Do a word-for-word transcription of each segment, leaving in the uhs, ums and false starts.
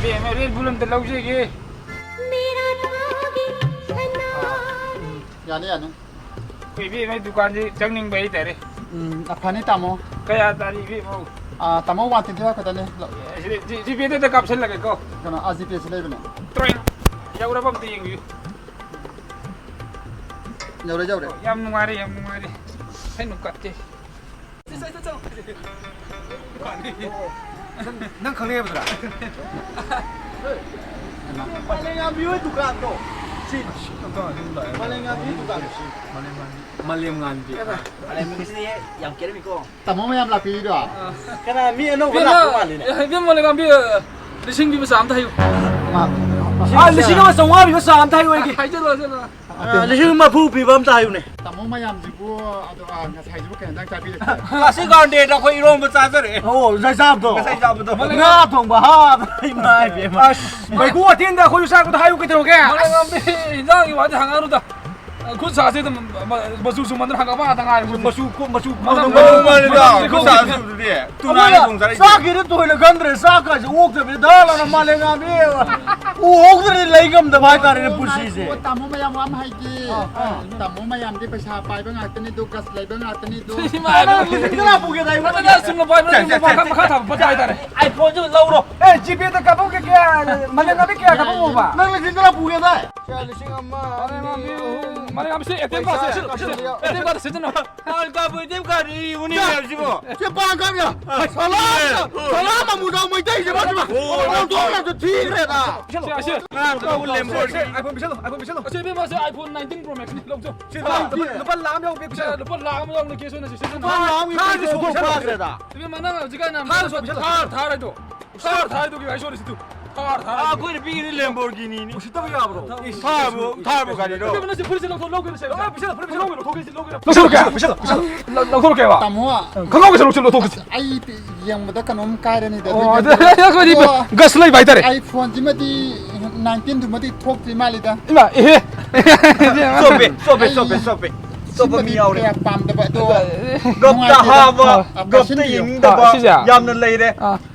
ꯏꯕꯦꯝꯃ, Red Bull ꯑꯝꯇ ꯂꯧꯖꯒꯦ꯫ ꯌꯥꯅꯤ, ꯌꯥꯅꯤ꯫ ꯑꯩꯈꯣꯏ ꯏꯕꯦꯝꯃꯒꯤ ꯗꯨꯀꯥꯟꯁꯤ ꯆꯪꯅꯤꯡꯕ ꯍꯥꯏꯇꯥꯔꯦ꯫ ꯎꯝ, ꯑꯐꯅꯤ, ꯇꯥꯃꯣ꯫ ꯀꯌꯥ ꯇꯥꯔꯤ, ꯏꯕꯦꯝꯃ? ꯑꯥ, ꯇꯥꯃꯣ, one twenty five ꯈꯛꯇꯅꯦ꯫ ꯑꯦ, ꯁꯤꯗ ꯖꯤ-, GPayꯗ ꯑꯝꯇ ꯀꯥꯞꯁꯤꯜꯂꯒꯦꯀꯣ꯫ ꯀꯩꯅꯣ, ꯑꯥ, GPayꯁꯤ ꯂꯩꯕꯅꯦ꯫ ꯇ꯭ꯔꯣꯏ! ꯌꯧꯔꯕ ꯑꯝꯇ ꯌꯦꯡꯕꯤꯌꯨ꯫ ꯌꯧꯔꯦ, ꯌꯧꯔꯦ꯫ ꯌꯥꯝ ꯅꯨꯡꯉꯥꯏꯔꯦ, ꯌꯥꯝ ꯅꯨꯡꯉꯥꯏꯔꯦ꯫ ꯍꯩꯅꯧ ꯀꯠꯇꯦ꯫ ꯅꯪ ꯈꯪꯅꯩ ꯍꯥꯏꯕꯗꯨꯔꯥ? ꯃꯥꯂꯦꯝꯉꯥꯟꯕꯤ ꯍꯣꯏ ꯗꯨꯀꯥꯟꯗꯣ꯫ ꯁꯤ꯫ ꯃꯥꯂꯦꯝꯉꯥꯟꯕꯤ ꯗꯨꯀꯥꯟ꯫ ꯃꯥꯂꯦꯝꯉꯥꯟꯕꯤ꯫ ꯃꯥꯂꯦꯝꯉꯥꯟꯕꯤ꯫ ꯃꯥꯂꯦꯝꯉꯥꯟꯕꯤꯁꯤꯗꯤ ꯌꯥꯝ ꯀꯦꯔꯝꯃꯤꯀꯣ꯫ ꯇꯥꯃꯣ ꯃꯌꯥꯝ ꯂꯥꯛꯄꯤꯔꯤꯗꯣ? ꯀꯅꯥ ꯃꯤ ꯑꯅꯧꯕ ꯏꯕꯦꯝꯃ, ꯂꯥꯛꯄ ꯃꯥꯜꯂꯤꯅꯦ꯫ ꯏꯕꯦꯝꯃ, ꯃꯥꯂꯦꯝꯉꯥꯟꯕꯤ, ꯂꯤꯁꯤꯡ ꯄꯤꯕ ꯆꯥ ꯑꯝꯇ ꯍꯩꯌꯨ꯫ ꯑꯥ, ꯂꯤꯁꯤꯡ ꯑꯃ ꯆꯥꯝꯃꯉꯥ ꯄꯤꯕ ꯆꯥ ꯑꯝꯇ ꯍꯩꯌꯨ ꯑꯩꯒꯤ꯫ ꯍꯥꯏꯖꯜꯂꯣ, ꯍꯥꯏꯖꯜꯂꯣ꯫ ꯑ, ꯂꯤꯁꯤꯡ ꯃꯔꯐꯨ ꯄꯤꯕ ꯑꯝꯇ ꯍꯥꯏꯌꯨꯅꯦ꯫ ꯇꯥꯃꯣ ꯃꯌꯥꯝꯁꯤꯕꯨ, ꯑꯗꯣ, ꯑ, ꯉꯁꯥꯏꯁꯤꯕꯨ ꯀꯩ ꯍꯦꯟꯖꯥꯡ ꯆꯥꯕꯤꯔꯛꯀꯦ? ꯉꯁꯤ gardenꯗ ꯑꯩꯈꯣꯏ ꯏꯔꯣꯝꯕ ꯆꯥꯖꯔꯛꯑꯦ꯫ ꯑꯣ, ꯉꯁꯥꯏ ꯆꯥꯕꯗꯣ꯫ ꯉꯁꯥꯏ ꯆꯥꯕꯗꯣ꯫ ꯉꯥ ꯊꯣꯡꯕ, ꯍꯥ, ꯏꯃꯥ ꯏꯕꯦꯝꯃ꯫ ꯑꯁ, ꯃꯩꯈꯨ ꯋꯥꯇꯤꯟꯗ ꯑꯩꯈꯣꯏꯁꯨ ꯆꯥꯛꯄꯗ ꯍꯥꯏꯌꯨ ꯀꯩꯗꯧꯔꯒꯦ? ꯃꯥꯂꯦꯝꯉꯥꯟꯕꯤ, ꯏꯟꯖꯥꯡꯒꯤ ꯋꯥꯗꯤ ꯍꯪꯉꯛꯑꯅꯨꯗ꯫ ꯈꯨꯠ ꯁꯥꯁꯦ ꯑꯗꯨꯝ ꯃ-, ꯃꯆꯨ ꯁꯨꯝꯕꯗꯅ ꯍꯪꯉꯛꯄ ꯉꯥꯛꯇ ꯉꯥꯏꯔꯦ꯫ ꯃꯆꯨ ꯀꯣ-, ꯃꯆꯨ ꯃꯅꯝ ꯀꯣ-, ꯃꯅꯝ ꯃꯅꯝ ꯈꯨꯠ ꯁꯥ ꯁꯨꯕꯗꯨꯗꯤ꯫ ꯇꯨꯅꯥꯒꯤ ꯑꯩꯈꯣꯏꯅ ꯊꯣꯡ ꯆꯥꯔꯛꯏꯁꯦ꯫ ꯆꯥꯛꯀꯤꯗꯤ ꯇꯣꯏꯅ ꯈꯟꯗ꯭ꯔꯦ, ꯆꯥꯛꯀꯁꯦ ꯑꯣꯛꯇꯕꯤꯗ ꯗꯥꯜ ꯑꯅ ꯃꯥꯂꯦꯝꯉꯥꯟꯕꯤ ꯎꯍꯧꯗ꯭ꯔꯗꯤ ꯂꯩ ꯉꯝꯗꯕ ꯍꯥꯏꯇꯥꯔꯦꯅꯦ ꯄꯨꯟꯁꯤꯁꯦ꯫ ꯇꯥꯃꯣ ꯃꯌꯥꯝ ꯋꯥ ꯑꯃ ꯍꯥꯏꯒꯦ꯫ ꯑꯥ꯫ ꯇꯥꯃꯣ ꯃꯌꯥꯝꯗꯤ ꯄꯩꯁꯥ ꯄꯥꯏꯕ ꯉꯥꯛꯇꯅꯤꯗꯣ, ꯒꯁ ꯂꯩꯕ ꯉꯥꯛꯇꯅꯤꯗꯣ꯫ ꯁꯤ ꯃꯥ ꯅꯪ ꯂꯤꯁꯤꯡ ꯇꯔꯥ ꯄꯨꯒꯦ ꯍꯥꯏꯕ ꯅꯠꯇ꯭ꯔꯣ? ꯃꯈꯥ, ꯃꯈꯥ ꯊꯥꯕ ꯄꯣꯠ ꯍꯥꯏꯇꯥꯔꯦ꯫ iPhoneꯁꯨ ꯂꯧꯔꯣ꯫ ꯑꯦ, GPayꯗ ꯀꯥꯞꯄꯛꯀꯦ, ꯀꯌꯥ, ꯃꯥꯂꯦꯝꯉꯥꯟꯕꯤ ꯀꯌꯥ ꯀꯥꯞꯄꯛꯑꯣꯕ? ꯅꯪ ꯂꯤꯁꯤꯡ ꯇꯔꯥ ꯄꯨꯒꯦ ꯍꯥꯏꯗꯥꯏ? ꯁꯦ, ꯂꯤꯁꯤꯡ ꯑꯃ, ꯑꯅꯤ, ꯃꯥꯂꯦꯝꯉꯥꯟꯕꯤ, ꯑꯍꯨꯝ꯫ ꯃꯥꯂꯦꯝꯉꯥꯟꯕꯤ, ꯁꯤ ATM card ꯁꯦ, ꯄꯩꯁꯥ ꯁꯤ, ꯁꯤ, ꯀꯥꯞꯁꯤꯜꯂꯨ꯫ ATM card ꯁꯤꯖꯤꯟꯅꯧ꯫ ꯀꯥꯔꯗ ꯀꯥꯞꯄꯨ, ATM cardꯗꯤ ꯌꯦꯡꯉꯨꯅꯦ ꯃꯌꯥꯝꯁꯤꯕꯣ꯫ ꯁꯤ ꯄꯥꯡ ꯀꯥꯞ ꯌꯥ꯫ ꯁꯂꯥꯝ, ꯁꯂꯥꯝ ꯑꯃꯨꯗꯥ ꯃꯩꯇꯩꯁꯦ ꯃꯁꯤꯃ꯫ ꯑꯣꯟꯊꯣꯛꯅꯁꯨ ꯊꯤꯈ꯭ꯔꯦꯗ꯫ ꯁꯦ, ꯑꯁꯤ꯫ ꯉꯔꯥꯡ ꯇꯧꯕ Lamborghini꯫ ꯁꯦ, iPhone ꯄꯤꯁꯜꯂꯣ, iPhone ꯄꯤꯁꯜꯂꯣ꯫ ꯑꯁꯤ ꯏꯕꯦꯝꯃ, ꯁꯤ iPhone nineteen Pro Maxꯅꯤ, ꯂꯧꯖꯧ꯫ ꯁꯤ ꯂꯨꯄꯥ, ꯂꯨꯄꯥ ꯂꯥꯈ ꯑꯃ ꯌꯥꯎꯕ ꯁꯦ, ꯄꯤꯁꯜꯂꯣ꯫ ꯂꯨꯄꯥ ꯂꯥꯈ ꯑꯃ ꯌꯥꯎꯕꯅꯦ, cash ꯑꯣꯏꯅ ꯁꯤ ꯁꯤꯖꯤꯟꯅꯧ꯫ ꯂꯨꯄꯥ ꯂꯥꯈ ꯑꯃꯒꯤ ꯊꯥꯔꯁꯨ ꯄꯣꯠ ꯁꯣꯛ ꯁꯣꯛ ꯐꯥꯈ꯭ꯔꯦꯗ꯫ ꯏꯕꯦꯝꯃ, ꯅꯪ ꯍꯧꯖꯤꯛꯀꯥꯟ ꯌꯥꯝ ꯊꯥꯔ ꯁꯣꯛ ꯄꯤꯁꯜꯂꯣ꯫ ꯊꯥꯔ, ꯊꯥꯔ ꯍꯥꯏꯗꯣ꯫ ꯊꯥꯔ, ꯊꯥꯔ ꯍꯥꯏꯗꯣ, ꯀꯩ ꯍꯥꯏ ꯁꯣꯔꯤ ꯁꯤꯗꯨ? ꯊꯥꯔ, ꯊꯥꯔ꯫ ꯑꯥ, ꯑꯩꯈꯣꯏꯅ ꯄꯤꯔꯤꯗꯤ Lamborghiniꯅꯤ꯫ ꯎꯁꯤꯠꯇꯕ ꯌꯥꯕ꯭ꯔꯣ? ꯊꯥꯔꯕꯨ, ꯊꯥꯔꯕꯨ ꯒꯥꯔꯤꯔꯣ? ꯏꯕꯦꯝꯃ, ꯅꯪ ꯁꯤ ꯐꯨꯔꯤꯠꯁꯦ ꯂꯧꯊꯣꯛ, ꯂꯧꯒꯦꯔꯥ ꯁꯦ? ꯑꯦ, ꯄꯤꯁꯜꯂꯣ, ꯐꯨꯔꯤꯠ ꯄꯤꯁꯜꯂꯣ꯫ ꯂꯧꯒꯦꯔꯥ, ꯂꯧꯊꯣꯛꯀꯦ ꯁꯤ, ꯂꯧꯒꯦꯔꯥ? ꯂꯧꯁꯜꯂꯨ ꯀꯌꯥ? ꯄꯤꯁꯜꯂꯣ, ꯄꯤꯁꯜꯂꯣ, ꯄꯤꯁꯜꯂꯣ꯫ ꯂꯧ-, ꯂꯧꯊꯣꯛꯂꯨ ꯀꯌꯥ? ꯇꯥꯃꯣ꯫ ꯈꯪꯍꯧꯒꯦ ꯁꯦ, ꯂꯧꯊꯣꯛꯀꯦ ꯁꯦ꯫ ꯑꯩ ꯌꯦꯡꯕꯗ ꯀꯩꯅꯣꯝ ꯀꯥꯏꯔꯅꯤꯗ꯫ ꯑꯣ, ꯑꯗꯨ ꯑꯗꯨ, ꯑꯩꯈꯣꯏꯗꯤ ꯑꯗꯣ ꯒꯁ ꯂꯩꯕ ꯍꯥꯏꯇꯥꯔꯦ꯫ iPhoneꯁꯤꯃꯗꯤ nineteenꯗꯨꯃꯗꯤ ꯊꯣꯛꯇ꯭ꯔꯤ ꯃꯥꯜꯂꯤꯗ꯫ ꯏꯃꯥ, ꯑꯦꯍꯦ꯫ ꯆꯣꯞꯄꯦ, ꯆꯣꯞꯄꯦ, ꯆꯣꯞꯄꯦ, ꯆꯣꯞꯄꯦ꯫ ꯆꯣꯞꯄ ꯃꯤ ꯁꯤꯃꯗꯤ ꯌꯥꯎꯔꯦ꯫ ꯀꯌꯥ ꯄꯥꯝꯗꯕ ꯑꯗꯣ꯫ ꯒꯞꯇ ꯅꯨꯡꯉꯥꯏꯇꯦꯗ꯫ ꯍꯥꯕ, ꯑ, ꯒꯞꯇ ꯄꯥꯁꯤꯟꯕꯤꯌꯨ꯫ ꯌꯦꯡꯅꯤꯡꯗꯕ ꯑ, ꯁꯤꯁꯦ꯫ ꯌꯥꯝꯅ ꯂꯩꯔꯦ꯫ ꯑ꯫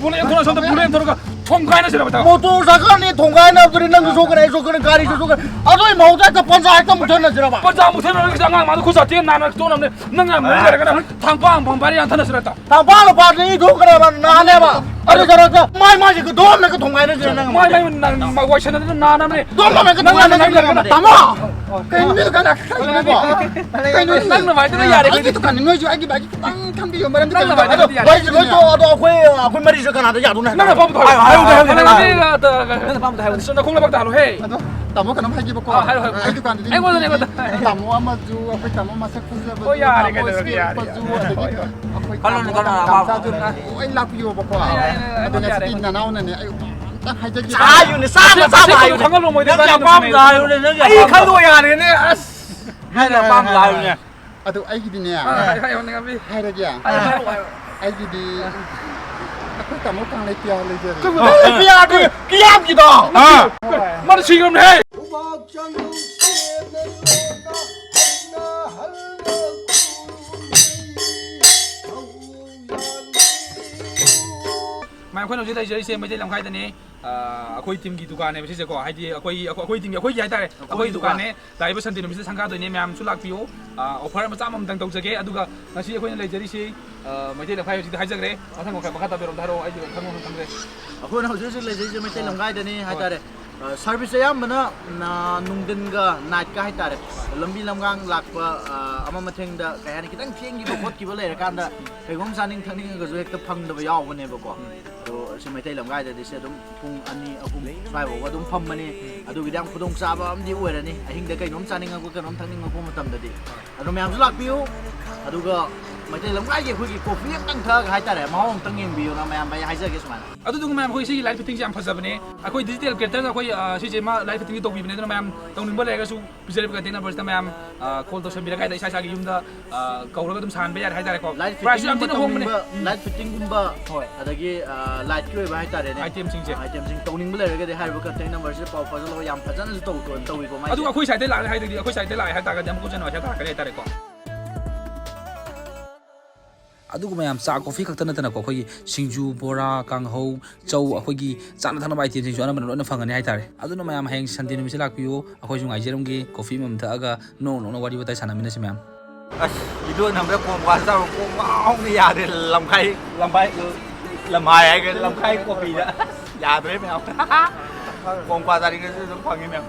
ꯕꯨꯂꯦꯠ ꯊꯣꯔ ꯁꯣꯝꯗ ꯕꯨꯂꯦꯠ ꯊꯣꯔꯒ ꯊꯣꯡ ꯀꯥꯏꯅꯁꯤꯔꯕ ꯇꯥꯃꯣ? ꯃꯣꯇꯣꯔ ꯁꯥꯏꯀꯜꯅꯤ ꯊꯣꯡ ꯀꯥꯏꯅꯕꯗꯨꯗꯤ ꯅꯪꯁꯨ ꯁꯣꯛꯀꯅꯤ, ꯑꯩ ꯁꯣꯛꯀꯅꯤ, ꯒꯥꯔꯤꯁꯨ ꯁꯣꯛꯀꯅꯤ꯫ ꯑꯗꯨꯏ ꯃꯍꯨꯠꯇ ꯍꯦꯛꯇ ꯄꯟꯖꯥ ꯍꯦꯛꯇ ꯃꯨꯠꯊꯠꯅꯁꯤꯔꯕ? ꯄꯟꯖꯥ ꯃꯨꯠꯊꯠꯅꯔꯒ ꯑꯉꯥꯡ ꯃꯥꯗ ꯈꯨꯠ ꯁꯥ ꯇꯦꯟ ꯅꯥꯟꯅ ꯇꯣꯛꯅꯕꯅꯦ꯫ ꯅꯪ ꯌꯥꯝ ꯂꯩꯔꯒꯅ ꯊꯥꯡꯄꯥꯡ ꯐꯪ ꯄꯥꯏꯔ ꯌꯥꯟꯊꯅꯁꯤꯔ ꯇꯥ? ꯊꯥꯡꯄꯥꯡ ꯂꯨꯄꯥꯗꯨꯗꯤ ꯏ ꯊꯣꯛꯈ꯭ꯔꯦꯕ, ꯅꯥꯅꯦꯕ꯫ ꯑꯗꯨ ꯆꯠꯂꯒ ꯃꯥꯏ ꯃꯥꯏꯁꯦ ꯗꯣꯝ ꯂꯩꯒ ꯊꯣꯡ ꯀꯥꯏꯅꯁꯤꯔ ꯅꯪ? ꯃꯥꯏ ꯃꯥꯏ ꯅꯪ ꯋꯥꯏꯁꯟꯅꯗꯅ ꯅꯥꯅꯕꯅꯦ꯫ ꯗꯣꯝ ꯂꯩꯒ ꯊꯣꯡ ꯀꯥꯏꯅꯁꯤꯔ ꯅꯪ? ꯇꯥꯃꯣ! ꯀꯩꯅꯣ ꯃꯤꯗꯨ ꯀꯥꯏꯅ ꯈꯜꯂꯤꯅꯦꯀꯣ? ꯀꯩꯅꯣ ꯅꯪ ꯅꯨꯡꯉꯥꯏꯇꯅ ꯌꯥꯔꯦ꯫ ꯑꯩꯒꯤ ꯗꯨꯀꯥꯟꯅꯤ, ꯅꯣꯏꯁꯨ ꯑꯩꯒꯤ ꯕꯥꯏꯛ ꯈꯤꯇꯪ ꯊꯝꯕꯤꯌꯣ, ꯃꯔꯝꯗꯤ ꯅꯪ ꯀꯩꯅꯣ ꯅꯨꯡꯉꯥꯏꯇ꯭ꯔꯗꯤ ꯇꯧꯕ꯫ ꯌꯥꯔꯦ꯫ ꯍꯣꯏ, ꯂꯣꯏ ꯇꯣꯛꯑꯣ, ꯑꯗꯣ ꯑꯩꯈꯣꯏ, ꯑꯩꯈꯣꯏ ꯃꯔꯤꯁꯦ ꯀꯅꯥꯗ ꯌꯥꯗꯣꯏꯅꯣ ꯍꯥꯏ ꯅꯪꯅ ꯇꯥꯔꯦ꯫ ꯑꯄꯥꯝꯕꯗꯣ ꯍꯥꯏꯌꯨ꯫ ꯍꯥꯏꯌꯨ, ꯍꯥꯏꯌꯨ, ꯍꯥꯏꯌꯨ, ꯍꯥꯏꯌꯨ꯫ ꯅꯪꯅ ꯑꯄꯥꯝꯕꯗꯣ ꯍꯥꯏꯌꯨ꯫ ꯅꯈꯣꯡ ꯂꯩꯕꯥꯛꯇ ꯍꯥꯜꯂꯣꯍꯦ꯫ ꯑꯗꯣ ꯇꯥꯃꯣ ꯀꯩꯅꯣꯝ ꯍꯥꯏꯒꯦꯕꯀꯣ꯫ ꯑꯥ, ꯍꯥꯏꯌꯨ, ꯍꯥꯏꯌꯨ꯫ ꯑꯩ ꯗꯨꯀꯥꯟꯗꯗꯤ ꯑꯩꯉꯣꯟꯗꯅꯦ, ꯑꯩꯉꯣꯟꯗ꯫ ꯇꯥꯃꯣ ꯑꯃꯁꯨ ꯑꯩꯈꯣꯏ ꯇꯥꯃꯣ ꯃꯁꯛ ꯐꯖꯕꯁꯨ, ꯍꯣꯏ, ꯌꯥꯔꯦ, ꯇꯥꯃꯣ ꯀꯩꯗꯧꯔꯒꯦ, ꯌꯥꯔꯦ꯫ ꯏꯁꯄꯦꯛꯄꯁꯨ, ꯑꯗꯒꯤ ꯑꯩꯈꯣꯏ ꯈꯜꯂꯣꯅꯦ, ꯇꯥꯃꯣ ꯈꯜꯂꯣꯅꯦ, ꯃꯆꯥ ꯑꯄꯥꯝꯕ꯫ ꯃꯆꯥꯁꯨ ꯂꯣꯏꯅ ꯂꯥꯛꯄꯤꯌꯣꯕꯀꯣ꯫ ꯌꯥꯔꯦ, ꯌꯥꯔꯦ, ꯌꯥꯔꯦ, ꯑꯗꯨꯅ ꯌꯥꯔꯦ꯫ ꯁꯤꯒꯤ ꯅꯅꯥꯎꯅꯅꯦ ꯑꯩ ꯑꯝꯇꯪ ꯍꯥꯏꯖꯒꯦ꯫ ꯆꯥꯌꯨꯅꯦ, ꯆꯥꯕ, ꯆꯥꯕ ꯁꯦ ꯍꯥꯏꯌꯨꯅꯦ꯫ ꯈꯪꯍꯜꯂꯣ ꯃꯣꯏꯗ ꯅꯪꯒꯤ ꯏꯕꯥꯅꯤ ꯑꯄꯥꯝꯕꯗꯣ ꯍꯥꯏꯌꯨꯅꯦ, ꯅꯪꯒꯤ ꯑꯩ ꯑꯄꯥꯝꯕꯗꯣ꯫ ꯈꯜꯂꯣ ꯌꯥꯔꯦꯅꯦ, ꯑꯁ꯫ ꯅꯪꯒꯤ ꯑꯄꯥꯝꯕꯗꯣ ꯍꯥꯏꯌꯨꯅꯦ꯫ ꯑꯗꯨ ꯑꯩꯒꯤꯗꯤꯅꯦ, ꯑꯥ, ꯍꯥꯏꯌꯣ, ꯍꯥꯏꯌꯣ, ꯉꯥꯡꯕꯤ꯫ ꯍꯥꯏꯔꯒꯦ꯫ ꯍꯥꯏꯌꯣ, ꯍꯥꯏꯌꯣ, ꯍꯥꯏꯌꯣ꯫ ꯑꯩꯒꯤꯗꯤ ꯑꯩꯈꯣꯏ ꯇꯥꯃꯣ ꯀꯪꯂꯩꯄꯤꯌꯥ ꯂꯩꯖꯔꯦ꯫ ꯀꯪꯂꯩꯄꯤꯌꯥ ꯑꯗꯨ ꯀꯤꯌꯥꯝꯒꯤꯗꯣ? ꯑꯥ꯫ ꯃꯥꯅ ꯁꯤꯈ꯭ꯔꯕꯅꯦꯍꯦ꯫ ꯈꯨꯕꯥꯛ ꯆꯪꯗꯧ ꯁꯦꯝꯅ ꯂꯣꯏꯅ ꯍꯟꯅ ꯍꯜꯂ ꯈꯨꯔꯨꯝꯅꯩ ꯍꯧ ꯌꯥꯅꯤ꯫ ꯃꯌꯥꯝ, ꯑꯩꯈꯣꯏꯅ ꯍꯧꯖꯤꯛ ꯂꯩꯖꯔꯤꯁꯦ ꯃꯩꯇꯩ ꯂꯝꯈꯥꯏꯗꯅꯤ꯫ ꯑ, ꯑꯩꯈꯣꯏ ꯇꯤꯝꯒꯤ ꯗꯨꯀꯥꯟꯅꯦꯕ ꯁꯤꯁꯦꯀꯣ, ꯍꯥꯏꯗꯤ ꯑꯩꯈꯣꯏ, ꯑꯩꯈꯣꯏ, ꯑꯩꯈꯣꯏ ꯇꯤꯝꯒꯤ, ꯑꯩꯈꯣꯏꯒꯤ ꯍꯥꯏꯇꯥꯔꯦ, ꯑꯩꯈꯣꯏ ꯑꯩꯈꯣꯏ ꯗꯨꯀꯥꯟ꯫ ꯗꯨꯀꯥꯟꯅꯦ꯫ ꯂꯥꯛꯏꯕ ꯁꯟꯗꯦ ꯅꯨꯃꯤꯠꯁꯤꯗ ꯁꯪꯒꯥꯗꯣꯏꯅꯦ, ꯃꯌꯥꯝꯁꯨ ꯂꯥꯛꯄꯤꯌꯨ꯫ ꯑ, ꯑꯣꯐꯔ ꯃꯆꯥ ꯑꯃꯃꯝꯇꯪ ꯇꯧꯖꯒꯦ꯫ ꯑꯗꯨꯒ ꯉꯁꯤ ꯑꯩꯈꯣꯏꯅ ꯂꯩꯖꯔꯤꯁꯤ, ꯑ, ꯃꯩꯇꯩ ꯂꯝꯈꯥꯏ ꯍꯧꯖꯤꯛꯇꯤ ꯍꯥꯏꯖꯈ꯭ꯔꯦ, ꯃꯊꯪ ꯃꯈꯥ, ꯃꯈꯥ ꯇꯥꯕꯤꯔꯣꯝꯗ ꯍꯥꯏꯔꯛꯑꯣ, ꯑꯩꯁꯨ ꯈꯪꯕ ꯈꯪꯗ꯭ꯔꯦ꯫ ꯑꯩꯈꯣꯏꯅ ꯍꯧꯖꯤꯛ ꯍꯧꯖꯤꯛ ꯂꯩꯖꯔꯤꯁꯦ ꯃꯩꯇꯩ ꯂꯝꯈꯥꯏꯗꯅꯤ ꯍꯣꯏ꯫ ꯍꯥꯏꯇꯥꯔꯦ꯫ ꯑ, ꯁꯥꯔꯚꯤꯁ ꯑꯌꯥꯝꯕꯅ, ꯑ, ꯅꯨꯡꯊꯤꯟꯒ ꯅꯥꯏꯠꯀ ꯍꯥꯏꯇꯥꯔꯦ, ꯂꯝꯕꯤ ꯂꯝꯒꯥꯡ ꯂꯥꯛꯄ, ꯑ, ꯑꯃ ꯃꯊꯦꯡꯗ, ꯀꯩ ꯍꯥꯏꯅꯤ, ꯈꯤꯇꯪ ꯊꯦꯡꯈꯤꯕ ꯈꯣꯠꯈꯤꯕ ꯂꯩꯔꯀꯥꯟꯗ ꯀꯩꯒꯨꯝꯕ ꯆꯥꯅꯤꯡ ꯊꯛꯅꯤꯡꯉꯒꯁꯨ ꯍꯦꯛꯇ ꯐꯪꯗꯕ ꯌꯥꯎꯕꯅꯦꯕꯀꯣ꯫ ꯑꯗꯣ ꯁꯤ ꯃꯩꯇꯩ ꯂꯝꯒꯥꯏꯗꯗꯤ ꯁꯤ ꯑꯗꯨꯝ ꯄꯨꯡ ꯑꯅꯤ, ꯑꯍꯨꯝ ꯁ꯭ꯋꯥꯏꯐꯥꯎꯕ ꯑꯗꯨꯝ ꯐꯝꯕꯅꯤ꯫ ꯑꯗꯨꯒꯤꯗꯤ ꯌꯥꯝ ꯈꯨꯗꯣꯡꯆꯥꯕ ꯑꯃꯗꯤ ꯑꯣꯏꯔꯅꯤ, ꯑꯍꯤꯡꯗ ꯀꯩꯅꯣꯝ ꯆꯥꯅꯤꯡꯉꯛꯄ, ꯀꯩꯅꯣꯝ ꯊꯛꯅꯤꯡꯉꯛꯄ ꯃꯇꯝꯗꯗꯤ꯫ ꯑꯗꯣ ꯃꯌꯥꯝꯁꯨ ꯂꯥꯛꯄꯤꯌꯨ, ꯑꯗꯨꯒ ꯃꯩꯇꯩ ꯂꯝꯒꯥꯏꯒꯤ ꯑꯩꯈꯣꯏꯒꯤ ꯀꯣꯐꯤ ꯑꯝꯇꯪ ꯊꯛꯑꯒ ꯍꯥꯏꯇꯥꯔꯦ, ꯃꯍꯥꯎ ꯑꯝꯇꯪ ꯌꯦꯡꯕꯤꯌꯨꯅ ꯃꯌꯥꯝꯗ ꯑꯩ ꯍꯥꯏꯖꯒꯦ ꯁꯨꯃꯥꯏꯅ꯫ ꯑꯗꯨꯗꯨꯒ ꯃꯌꯥꯝ, ꯑꯩꯈꯣꯏ ꯁꯤꯒꯤ ꯂꯥꯏꯠ ꯐꯤꯠꯇꯤꯡꯁꯦ ꯌꯥꯝ ꯐꯖꯕꯅꯦ꯫ ꯑꯩꯈꯣꯏ ꯗꯤꯖꯤꯇꯦꯜ ꯀ꯭ꯔꯤꯌꯦꯇꯔꯅ ꯑꯩꯈꯣꯏ, ꯑ, ꯁꯤꯁꯦ ꯃꯥ ꯂꯥꯏꯠ ꯐꯤꯠꯇꯤꯡꯒꯤ ꯇꯧꯕꯤꯕꯅꯦ꯫ ꯑꯗꯨꯅ ꯃꯌꯥꯝ ꯇꯧꯅꯤꯡꯕ ꯂꯩꯔꯒꯁꯨ ꯄꯤꯖꯔꯤꯕ ꯀꯟꯇꯦꯛ ꯅꯝꯕꯔꯁꯤꯗ ꯃꯌꯥꯝ, ꯑ, ꯀꯣꯜ ꯇꯧꯁꯟꯕꯤꯔꯒ ꯍꯥꯏꯗꯤ ꯏꯁꯥ ꯏꯁꯥꯒꯤ ꯌꯨꯝꯗ, ꯑ, ꯀꯧꯔꯒ ꯑꯗꯨꯝ ꯁꯥꯍꯟꯕ ꯌꯥꯔꯦ ꯍꯥꯏꯇꯥꯔꯦꯀꯣ꯫ ꯂꯥꯏꯠ ꯄ꯭ꯔꯥꯏꯁꯁꯨ ꯌꯥꯝ ꯐꯤꯠꯇꯤꯡꯒꯨꯝꯕ ꯊꯤꯅ ꯍꯣꯡꯕꯅꯦ꯫ ꯇꯧꯅꯤꯡꯕ, ꯂꯥꯏꯠ ꯐꯤꯠꯇꯤꯡꯒꯨꯝꯕ, ꯍꯣꯏ꯫ ꯑꯗꯒꯤ, ꯑ, ꯂꯥꯏꯠꯀꯤ ꯑꯣꯏꯕ ꯍꯥꯏꯇꯥꯔꯦꯅꯦ꯫ ꯑꯥꯏꯇꯦꯝꯁꯤꯡꯁꯦ꯫ ꯑꯥꯏꯇꯦꯝꯁꯤꯡ ꯇꯧꯅꯤꯡꯕ ꯂꯩꯔꯒꯗꯤ ꯍꯥꯏꯔꯤꯕ ꯀꯟꯇꯦꯛ ꯅꯝꯕꯔꯁꯤꯗ ꯄꯥꯎ ꯐꯥꯎꯖꯜꯂꯛꯑꯣ, ꯌꯥꯝ ꯐꯖꯅꯁꯨ ꯇꯧ-, ꯇꯧꯏꯀꯣ ꯃꯥꯏꯁꯦ꯫ ꯑꯗꯨꯒ ꯑꯩꯈꯣꯏ ꯁꯥꯏꯠꯇꯩ ꯂꯥꯛꯑꯦ ꯍꯥꯏꯔꯗꯤ, ꯑꯩꯈꯣꯏ ꯁꯥꯏꯠꯇꯩ ꯂꯥꯛꯑꯦ ꯍꯥꯏꯇꯥꯔꯒꯗꯤ ꯑꯃꯨꯛꯀ ꯍꯦꯟꯅ ꯄꯩꯁꯥ ꯇꯥꯔꯛꯀꯅꯤ ꯍꯥꯏꯇꯥꯔꯦꯀꯣ꯫ ꯑꯗꯨꯒ ꯃꯌꯥꯝ, ꯆꯥ ꯀꯣꯐꯤ ꯈꯛꯇ ꯅꯠꯇꯅꯀꯣ, ꯑꯩꯈꯣꯏꯒꯤ ꯁꯤꯡꯖꯨ, ꯕꯣꯔꯥ, ꯀꯥꯡꯍꯧ, ꯆꯧ, ꯑꯩꯈꯣꯏꯒꯤ ꯆꯥꯅ ꯊꯛꯅꯕ items ꯁꯤꯡꯁꯨ ꯑꯅꯝꯕꯅ ꯂꯣꯏꯅ ꯐꯪꯒꯅꯤ ꯍꯥꯏꯇꯥꯔꯦ꯫ ꯑꯗꯨꯅ ꯃꯌꯥꯝ, ꯍꯌꯦꯡ Sunday ꯅꯨꯃꯤꯠꯁꯦ ꯂꯥꯛꯄꯤꯌꯨ, ꯑꯩꯈꯣꯏꯁꯨ ꯉꯥꯏꯖꯔꯝꯒꯦ꯫ ꯀꯣꯐꯤ ꯑꯃꯃꯝ ꯊꯛꯑꯒ ꯅꯣꯛ ꯅꯣꯛꯅ ꯋꯥꯔꯤ ꯋꯥꯇꯥꯏ ꯁꯥꯟꯅꯃꯤꯟꯅꯁꯤ ꯃꯌꯥꯝ꯫ ꯑꯁ, ꯏꯗꯣꯟ ꯍꯟꯗꯛ ꯀꯣꯡ ꯀ꯭ꯋꯥ ꯆꯥꯕ ꯀꯣꯡ ꯉꯥꯎꯅ ꯌꯥꯗ꯭ꯔꯦ꯫ ꯂꯝꯈꯥꯏ, ꯂꯝꯈꯥꯏ, ꯂꯝꯍꯥꯏ ꯍꯥꯏꯒ ꯂꯝꯈꯥꯏ ꯀꯣꯐꯤꯗ꯫ ꯑꯁ, ꯌꯥꯗ꯭ꯔꯦ ꯃꯌꯥꯝ꯫ ꯀꯣꯡ ꯀ꯭ꯋꯥ ꯆꯥꯅꯤꯡꯉꯁꯨ ꯑꯗꯨꯝ ꯐꯪꯉꯤ ꯃꯌꯥꯝ꯫